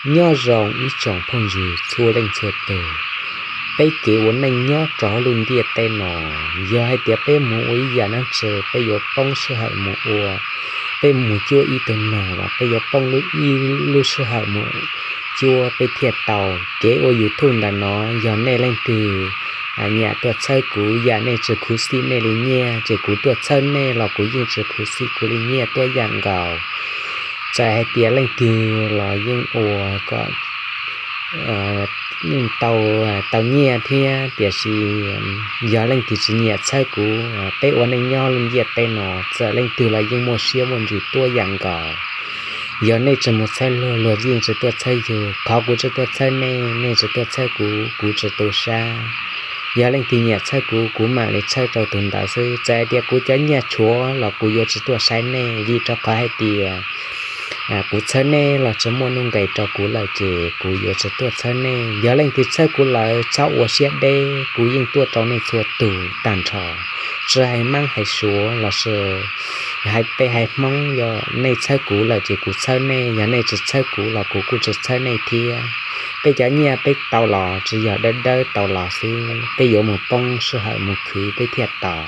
Nyob zoo ib tsoom phooj ywg txhua leej txhua tus, peb kev ua neej nyob rau hauv lub ntiaj teb no, yog hais tias peb mus ua ib yam dab tsi peb yuav poob sij hawm mus ua. Peb mus cuab ib tug noog los peb yuav poob lub ib lub sij hawm mus cuab peb thiaj tau. Kev ua YouTube ntawm no, yog nej leej twg nyiam tuaj txhawb kuv, yam nej tsis khuv xim nej li nyiaj, ces kuv tuaj txhawb nej los kuv yeej tsis khuv xim kuv li nyiaj tuaj yam nkaus. Txawm hais tias leej twg los yeej ua kom tau, tau nyiaj thiab, tiam sis yog leej twg tsis nyiam txhawb kuv, peb ua neej nyob lub ntiaj teb no, txawm leej twg los yeej muaj siab muaj ntsws tuaj yam nkaus. Yog nej tsis mus txhawb luag, luag yeej tsis tuaj txhawb yus. Qhov kuv tsis tuaj txhawb nej, nej tsis tuaj txhawb kuv, kuv tsis tu sab. Yog leej twg nyiam txhawb kuv, kuv mam li txhawb rau tus ntawd xwb. Txawm hais tias kuv cov nyiaj tshuav los kuv yuav tsis tuaj saib nej, vim rau qhov hais tias kuv txhawb nej los tsis muaj nuj nqes rau kuv lawm ces kuv yuav tsis tuaj txhawb nej. Yog leej twg txhawb kuv lawm txhob ua siab deb, kuv yeej tuaj rau nej txhua tus tag nrho, tsis hais Hmoob hais Suav los sis hais peb hais Hmoob. Yog nej txhawb kuv lawm ces kuv txhawb nej, yog nej tsis txhawb kuv los kuv kuj tsis txhawb nej thiab. Peb cov nyiaj peb tau los tsis yog dawb dawb tau los xwb, peb yuav mus poob sij hawm mus khwv peb thiaj tau.